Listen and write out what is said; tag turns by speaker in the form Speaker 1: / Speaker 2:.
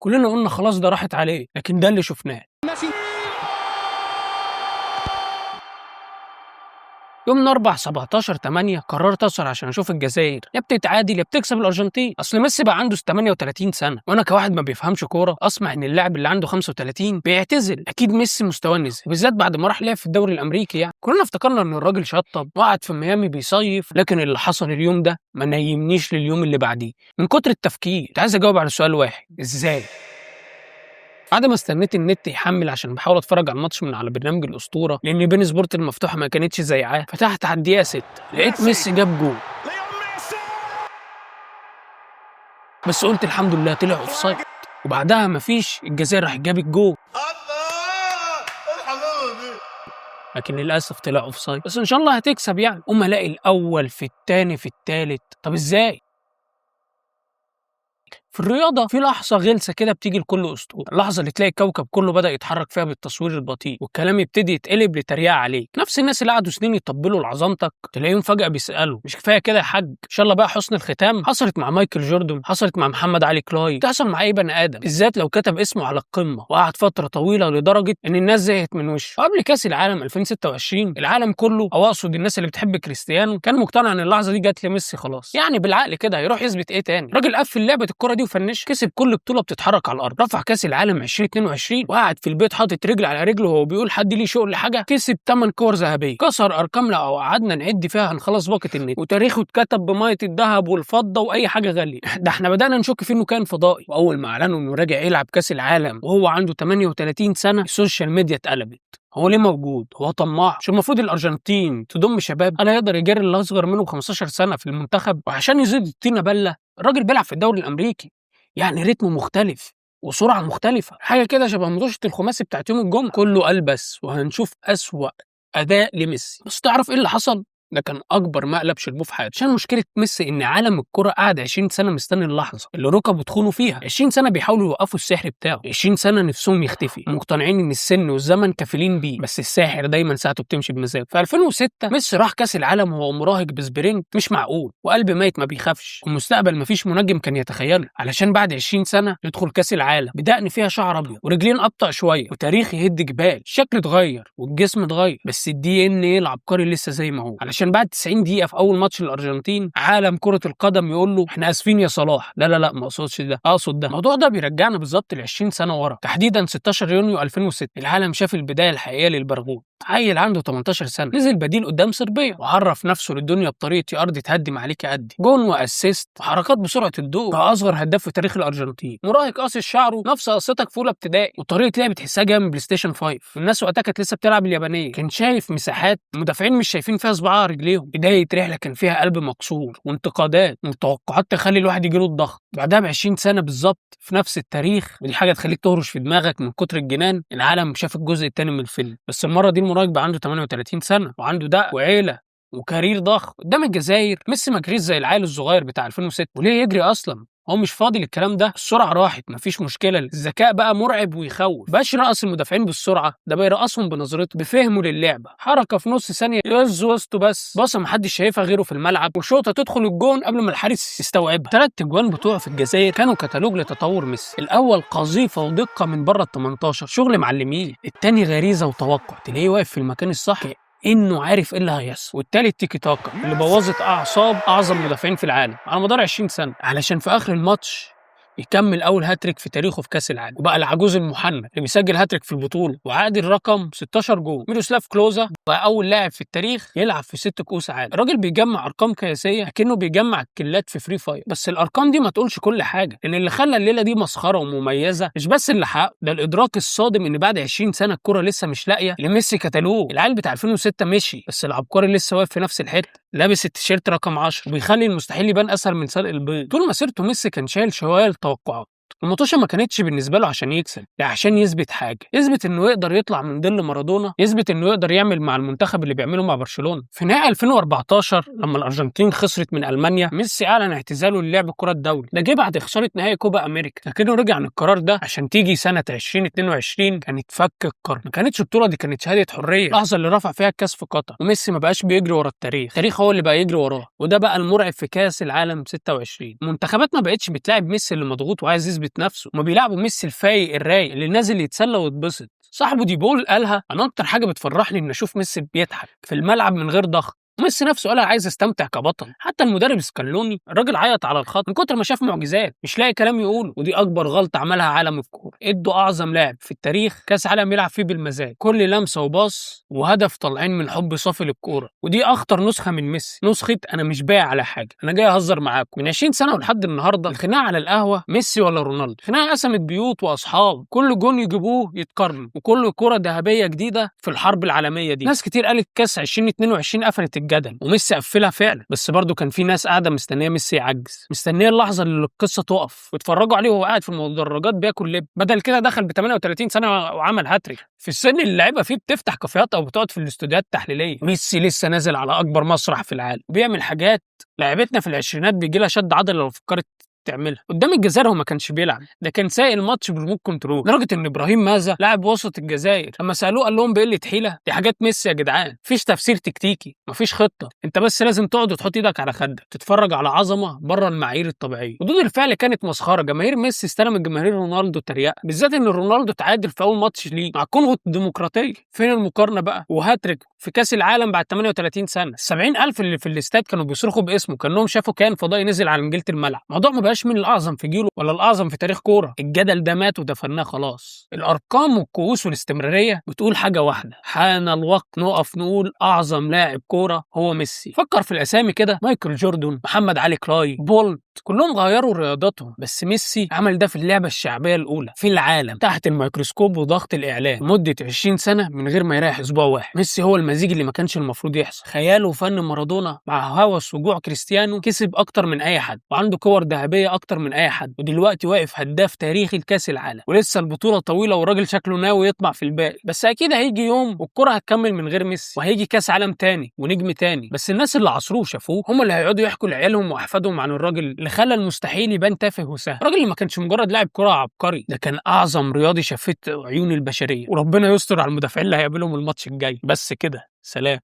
Speaker 1: كلنا قلنا خلاص ده راحت عليه، لكن ده اللي شفناه.
Speaker 2: ماشي.
Speaker 1: يوم 4 17 8 قررت اسهر عشان اشوف الجزائر يا بتتعادل يا بتكسب الارجنتين. اصل ميسي بقى عنده 38 سنة، وانا كواحد ما بيفهمش كورة اسمع ان اللاعب اللي عنده 35 بيعتزل، اكيد ميسي مستواه نزل، وبالذات بعد ما راح لعب في الدوري الامريكي. يعني كلنا افتكرنا ان الراجل شطب وقعد في ميامي بيصيف، لكن اللي حصل اليوم ده ما نيمنيش لليوم اللي بعديه من كتر التفكير. كنت عايز اجاوب على سؤال واحد: ازاي؟ بعد ما استنيت النت يحمل عشان بحاول اتفرج على الماتش من على برنامج الاسطورة، لان beIN Sport المفتوحة ما كانتش زيعاه، فتحت على الدقيقة 6 لقيت ميسي جاب جول، بس قلت الحمد لله طلع offside. وبعدها مفيش، الجزائر راح جاب الجول، لكن للاسف طلع offside، بس ان شاء الله هتكسب يعني. قوم الاقي الاول في الثاني في الثالث، طب ازاي؟ في الرياضة في لحظة غلسة كده بتيجي لكل أسطورة، اللحظة اللي تلاقي الكوكب كله بدأ يتحرك فيها بالتصوير البطيء، والكلام يبتدي يتقلب لتريقة عليك. نفس الناس اللي قعدوا سنين يطبلوا لعظمتك تلاقيهم فجأة بيسألوا مش كفاية كده يا حاج؟ إن شاء الله بقى حسن الختام. حصلت مع مايكل جوردن، حصلت مع محمد علي كلاي، تحصل مع أي بني آدم، بالذات لو كتب اسمه على القمة وقعد فترة طويلة لدرجة إن الناس زهقت من وشه. قبل كأس العالم 2026 العالم كله، أو أقصد الناس اللي بتحب كريستيانو، كان مقتنع إن اللحظة دي جت لميسي خلاص. يعني بالعقل كده هيروح يثبت إيه تاني؟ راجل قفل لعبة الكرة دي وفنش، كسب كل بطوله بتتحرك على الارض، رفع كاس العالم 2022 وقعد في البيت حاطط رجل على رجله وهو بيقول حد ليه شغل حاجة، كسب 8 كور ذهبية، كسر ارقام لو قعدنا نعد فيها هنخلص باقه النت، وتاريخه اتكتب بميه الذهب والفضة واي حاجة غالية. ده احنا بدانا نشك فيه انه كان فضائي. واول ما اعلنوا انه راجع يلعب كاس العالم وهو عنده 38 سنة، ال social media اتقلبت. هو ليه موجود؟ هو طماع؟ مش المفروض الارجنتين تضم شباب؟ انا يقدر يجري اللي اصغر منه ب 15 سنة في المنتخب؟ وعشان يزيد الطينه بله، الراجل بيلعب في الدوري الامريكي، يعني رتمه مختلف وسرعة مختلفة، حاجة كده شبه مطوشه الخماسي بتاعت يوم الجمعة، كله قال بس وهنشوف اسوأ اداء لميسي. بس تعرف ايه اللي حصل؟ ده كان اكبر مقلب شربوه في حياته. عشان مشكلة ميسي ان عالم الكره قعد 20 سنة مستني اللحظة اللي ركبه تخونه فيها، 20 سنة بيحاولوا يوقفوا السحر بتاعه، 20 سنة نفسهم يختفي، مقتنعين ان السن والزمن كفيلين بيه، بس الساحر دايما ساعته بتمشي بمزاجه. في 2006 ميسي راح كاس العالم وهو مراهق ب sprint مش معقول، وقلب ميت ما بيخافش، ومستقبل مفيش منجم كان يتخيله، علشان بعد 20 سنة يدخل كاس العالم بدقن فيها شعر ابيض ورجلين ابطا شوية وتاريخ يهد جبال. الشكل اتغير والجسم اتغير، بس ال DNA العبقري لسه زي ما هو. علشان بعد 90 دقيقة في أول ماتش للأرجنتين عالم كرة القدم يقول له احنا آسفين يا صلاح، لا لا لا ما أقصدش ده، أقصد ده. الموضوع ده بيرجعنا بالظبط ل 20 سنة ورا، تحديدا 16 يونيو 2006. العالم شاف البداية الحقيقية للبرغوت. عيل عنده 18 سنة نزل بديل قدام صربيا وعرف نفسه للدنيا بطريقة يا أرض تهدم عليك أدي، جون و assist وحركات بسرعة الضوء، بقى أصغر هداف في تاريخ الأرجنتين. مراهق قاصص شعره نفس قصتك في أولى ابتدائي، وطريقة لعب تحسها جاية من PlayStation 5. الناس وقتها كانت لسه بتلعب اليابانية، كان شايف مساحات المدافعين مش شايفين فيها صباع رجليهم. بداية رحلة كان فيها قلب مكسور وانتقادات وتوقعات تخلي الواحد يجيله الضغط. بعدها ب 20 سنة بالظبط في نفس التاريخ، ودي حاجة تخليك تهرش في دماغك من كتر الجنان، العالم شاف الجزء الثاني من الفيلم. بس المرة دي المراهق بقى عنده 38 سنة وعنده دق وعيلة و career ضخم. قدام الجزائر ميسي ما جريش زي العيل الصغير بتاع 2006، وليه يجري اصلا؟ هو مش فاضي للكلام ده. السرعة راحت مفيش مشكلة، الذكاء بقى مرعب ويخوف. بقاش يرقص المدافعين بالسرعة، ده بقى يرقصهم بنظرته، بفهمه للعبة، حركة في نص ثانية يهز وسطه، بس باصة محدش شايفها غيره في الملعب، وشوطه تدخل الجون قبل ما الحارس يستوعبها. 3 اجوان بتوعه في الجزائر كانوا كتالوج لتطور ميسي. الاول قذيفه ودقة من بره ال 18، شغل معلمين. الثاني غريزة وتوقع، تلاقيه واقف في المكان الصح انه عارف ايه اللي هيحصل. والتالت تيكي تاكا اللي بوظت اعصاب اعظم مدافعين في العالم على مدار 20 سنة، علشان في اخر الماتش يكمل اول هاتريك في تاريخه في كاس العالم، وبقى العجوز المحنك اللي بيسجل هاتريك في البطولة وعادل رقم 16 جول. ميروسلاف كلوزا بقى اول لاعب في التاريخ يلعب في 6 كؤوس عالم. الراجل بيجمع ارقام قياسية كأنه بيجمع الكلات في Free Fire. بس الارقام دي ما تقولش كل حاجة، لان اللي خلى الليلة دي مسخرة ومميزة مش بس اللي حققه ده، الادراك الصادم ان بعد 20 سنة الكره لسه مش لاقيه لميسي كتالوج. العيل بتاع 2006 مشي، بس العبقري لسه واقف في نفس الحتة، لابس التيشيرت رقم 10، وبيخلي المستحيل يبان اسهل من سلق البيض. طول مسيرته ميسي كان شايل شوال توقعات. المطوشه ما كانتش بالنسبة له عشان يكسب، لا عشان يثبت حاجة، يثبت انه يقدر يطلع من ظل مارادونا، يثبت انه يقدر يعمل مع المنتخب اللي بيعمله مع برشلونة. في نهائي 2014 لما الارجنتين خسرت من المانيا، ميسي اعلن اعتزاله للعب الكره الدولي. ده جه بعد خسارة نهائي كوبا امريكا، لكنه رجع عن القرار ده عشان تيجي سنة 2022 كانت فك القرن. ما كانتش بطوله دي، كانت شهادة حرية، اللحظة اللي رفع فيها الكاس في قطر، وميسي ما بقاش بيجري ورا التاريخ، التاريخ هو اللي بقى يجري وراه. وده بقى المرعب في كاس العالم 26. المنتخبات ما بقتش بتلاعب ميسي اللي مضغوط وعايز يثبت نفسه. هما بيلعبوا ميسي الفايق الرايق اللي نازل يتسلى ويتبسط. صاحبه ديبول قالها: انا اكتر حاجة بتفرحني ان اشوف ميسي بيضحك في الملعب من غير ضغط. ميسي نفسه قال عايز استمتع كبطل. حتى المدرب سكالوني الراجل عيط على الخط من كتر ما شاف معجزات، مش لاقي كلام يقوله. ودي اكبر غلطه عملها عالم الكورة، ادوا اعظم لاعب في التاريخ كاس عالم يلعب فيه بالمزاج، كل لمسه وباص وهدف طالعين من حب صافي للكورة. ودي اخطر نسخه من ميسي، نسخه انا مش بايع على حاجة، انا جاي اهزر معاكم. من 20 سنة ولحد النهارده الخناقة على القهوة ميسي ولا رونالدو، خناقه قسمت بيوت واصحاب، كل جون يجيبوه يتقارنوا، وكل كره ذهبية جديدة في الحرب العالمية دي. ناس كتير قالت كاس 2022 قفلت الجدل، وميسي قفلها فعلا، بس برضه كان في ناس قاعدة مستنيه ميسي يعجز، مستنيه اللحظة اللي القصة تقف، واتفرجوا عليه وهو قاعد في المدرجات بياكل لب. بدل كده دخل ب 38 سنة وعمل هاتريك في السن اللي اللعيبة فيه بتفتح كافيهات او بتقعد في الاستوديوهات التحليلية. ميسي لسه نازل على اكبر مسرح في العالم وبيعمل حاجات لعيبتنا في العشرينات بيجي لها شد عضلي لو فكرت تعملها. قدام الجزائر هو ما كانش بيلعب، ده كان سايق الماتش بال remote control، لدرجة ان ابراهيم مازا لاعب وسط الجزائر لما سالوه قال لهم بقلة حيله: دي حاجات ميسي يا جدعان، مفيش تفسير تكتيكي، مفيش خطه، انت بس لازم تقعد وتحط ايدك على خدك تتفرج على عظمه بره المعايير الطبيعية. ردود الفعل كانت مسخرة، جماهير ميسي استلمت جماهير رونالدو تريقه، بالذات ان رونالدو تعادل في اول ماتش ليه مع الكونغو الديمقراطية. فين المقارنة بقى؟ وهاتريك في كاس العالم بعد 38 سنة، 70,000 اللي في الاستاد كانوا بيصرخوا باسمه كانهم شافوا كائن فضائي نزل على نجيله الملعب. الموضوع ما بقاش مين الاعظم في جيله ولا الاعظم في تاريخ كورة، الجدل ده مات ودفناه خلاص. الارقام والكؤوس والاستمرارية بتقول حاجة واحدة: حان الوقت نقف نقول اعظم لاعب كورة هو ميسي. فكر في الاسامي كده: مايكل جوردن، محمد علي كلاي، بولت، كلهم غيروا رياضاتهم، بس ميسي عمل ده في اللعبة الشعبية الاولى في العالم تحت الميكروسكوب وضغط الاعلام لمدة 20 سنة من غير ما يريح اسبوع واحد. ميسي هو المزيج اللي ما كانش المفروض يحصل، خياله وفن مارادونا مع هوس وجوع كريستيانو، كسب اكتر من اي حد وعنده كور ذهبية اكتر من اي حد، ودلوقتي واقف هداف تاريخي لكاس العالم، ولسه البطولة طويلة والراجل شكله ناوي يطمع في الباقي. بس اكيد هيجي يوم والكره هتكمل من غير ميسي، وهيجي كاس عالم تاني ونجم تاني، بس الناس اللي عصروه وشافوه هم اللي هيقعدوا يحكوا لعيالهم واحفادهم عن الراجل اللي خلى المستحيل يبان تافه وسهل. الراجل اللي ما كانش مجرد لاعب كره عبقري، ده كان اعظم رياضي شافته عيون البشرية. وربنا يستر على المدافعين اللي هيقابلهم الماتش الجاي. بس كده، سلام.